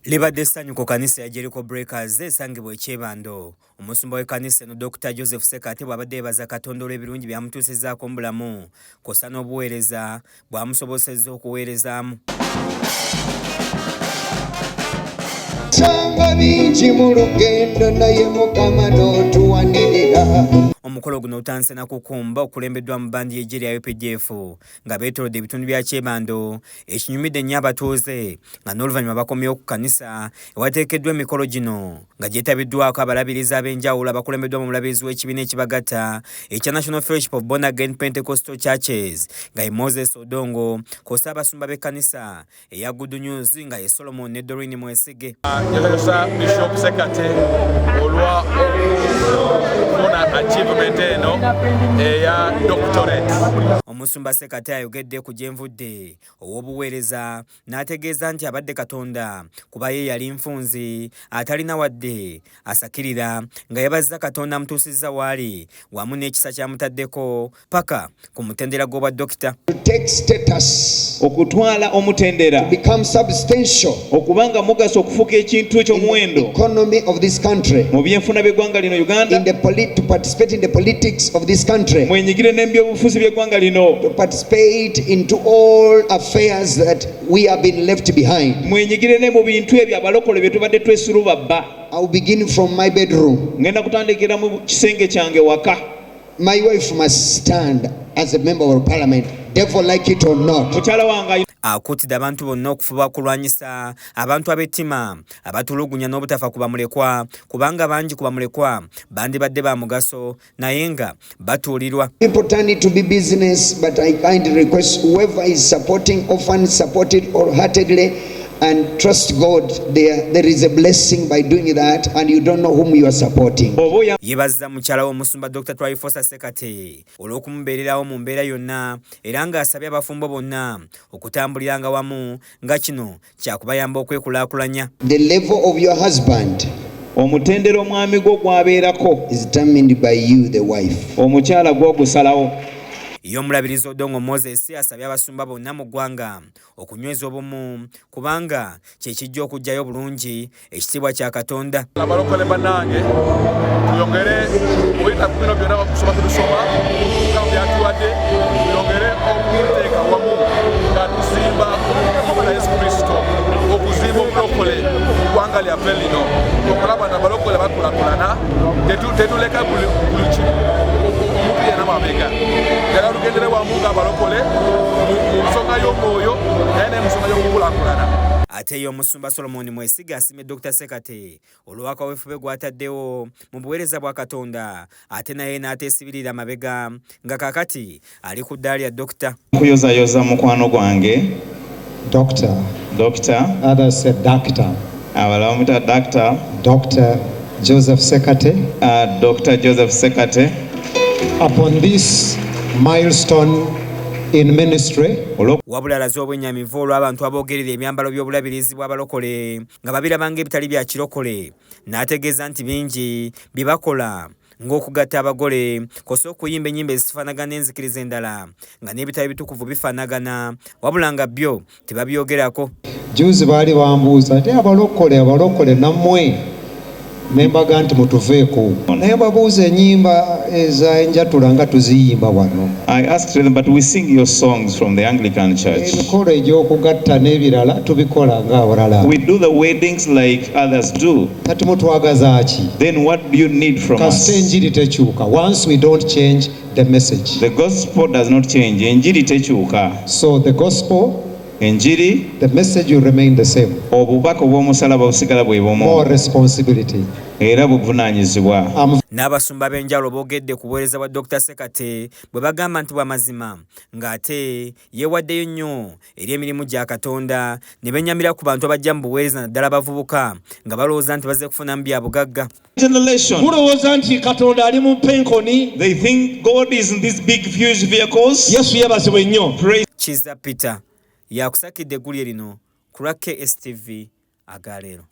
Libadde ssanyu ku kanisa ya Jericho Breakers esangibwa e Kyebando. Omusumba w'ekkanisa eno Dokita Joseph Ssekate bw'abadde yeebaza Katonda olw'ebirungi by'amutuusizzaako mu bulamu kw'ossa n'obuweereza bw'amusobosezza okuweerezaamu. Sanga bingi mu lugendo naye Mukama n'otuwanirira. Omukolo guno otandise na kukumba okukulembeddwa mu bbandi y'eggye lya UPDF nga beetolodde ebitundu bya Kyebando ekinyumidde ennyo abatuuze nga n'oluvannyuma bakomyewo ku kkanisa ewateekeddwa emikolo gino nga gyetabiddwako abalabirizi ab'enjawulo abakulembeddwa mu mulabirizi w'ekibiina ekibagatta ekya National Fellowship of Born Again Pentecostal Churches nga ye Moses Odongo kw'ossa abasumba b'ekkanisa eya Good News nga ye Solomon ne Doreen Mwesige. Njoza Bishop Sekate olwa okufuna achievement eno eya doctorate. Omusumba Sekate ayogedde ku gyenvudde ow'obuweereza n'ategeeza nti abadde Katonda kuba ye yali nfunzi atalina wadde asakirira nga yebazza Katonda amutuusizza waali wamu n'ekisa ky'amutaddeko paka ku mutendera gw'obwa dokita. To take status. Okutwala omutendera. To become substantial. Okuba nga mugaso okufuuka ekintu eky'omuwendo. Economy of this country. Mu byenfuna by'eggwanga lino Uganda. In the to participate in the politics of this country. Mwenyigire n'ebyobufuzi by'eggwanga lino. To participate into all affairs that we have been left behind. Mwenyigire ne mu bintu ebyo abalokole bye tubadde twesulubabba. I will begin from my bedroom. Ngenda kutandikira mu kisenge kyange waka. My wife must stand as a member of parliament, devil like it or not. Mukyala wange Akuutidde abantu bonna okufuba okulwanyisa abantu ab'ettima abatulugunya n'obutafa ku bamulekwa kubanga bangi ku bamulekwa bandibadde ba mugaso naye nga batuulirwa. People turn it to be business, but I kindly request whoever is supporting orphans, support it wholeheartedly and trust God. There is a blessing by doing that, and you don't know whom you are supporting. Yebazza mukyala we omusumba Dr. Twyfosa Ssekate olw'okumubeererawo mu mbeera yonna era ng'asabye abafumbo bonna okutambuliranga wamu nga kino kyakubayamba okwekulaakulanya. The level of your husband Omutendera omwami gwo gw'abeerako is determined by you, the wife. Omukyala gw'ogusalawo. Ye Omulabirizi Odongo Moses asabye abasumba bonna mu ggwanga okunyweza obumu kubanga kye kijja okuggyayo obulungi ekitiibwa kya Katonda. Abalokole bannange tuyongere okuyita ku bino byonna kusoma tubisoma Mukama byatuwadde tuyongere okuteeka wamu nga tuzimba na Yesu Kristo okuzimba obulokole mu ggwanga lyaffe lino okulaba na abalokole bakulakulana tetuleka buli omuntu yena mabega njagala tugendere wamu nga abalokole mu nsonga y'omwoyo naye naye mu nsonga y'okukulakulana. Ate ye Omusumba Solomon Mwesige asiimye Dokita Ssekate olwa kaweefube gw'ataddewo mu buweereza bwa Katonda ate naye n'ateesibirira mabega nga kaakati ali ku ddaala lya Dokita. Nkuyozayoza mukwano gwange. Doctor. Doctor. Others said doctor. Abalala bamuyita doctor. Doctor Joseph Ssekate. Doctor Joseph Ssekate. Upon this milestone in ministry. Wabula alaze obwennyamivu olw'abantu aboogerera ebyambalo by'obulabirizi bw'abalokole nga babiraba ng'ebitali bya kirokole n'ategeeza nti bingi bye bakola ng'okugatta abagole kw'ossa okuyimba ennyimba ezifaanagana n'enzikiriza endala nga n'ebitabo ebitukuvu bifaanagana wabula nga byo tebabyogerako. Jjuuzi baali bambuuza nti abalokole abalokole nammwe ne mbaga nti mutuveeko naye mbabuuza ennyimba ez'enjatula nga tuziyimba wano. I asked them, but we sing your songs from the Anglican Church. Emikolo egy'okugatta n'ebirala tubikola ng'abalala. We do the weddings like others do. Kati mutwagaza ki? Then what do you need from us? Kasita enjiri tekyuka. Once we don't change the message. The gospel does not change. Enjiri tekyuka. So the gospel, Enjiri, the message will remain the same. Obubaka obw'omusalaba busigala bwe bumu. More responsibility. Era buvunaanyizibwa. N'abasumba ab'enjawulo boogedde ku buweereza bwa Dokita Ssekate bwe bagamba nti bwa mazima ng'ate yeewaddeyo nnyo eri emirimu gya Katonda ne bennyamira ku bantu abajja mu buweereza naddala abavubuka nga balowooza nti bazze kufunamu bya bugagga. Generation. Mulowooza nti Katonda ali mu mpenkoni. They think God is in these big huge vehicles. Yesu yeebazibwe nnyo. Praise. Kizza Peter yakusakidde eggulire lino ku lwa KSTV aga leero.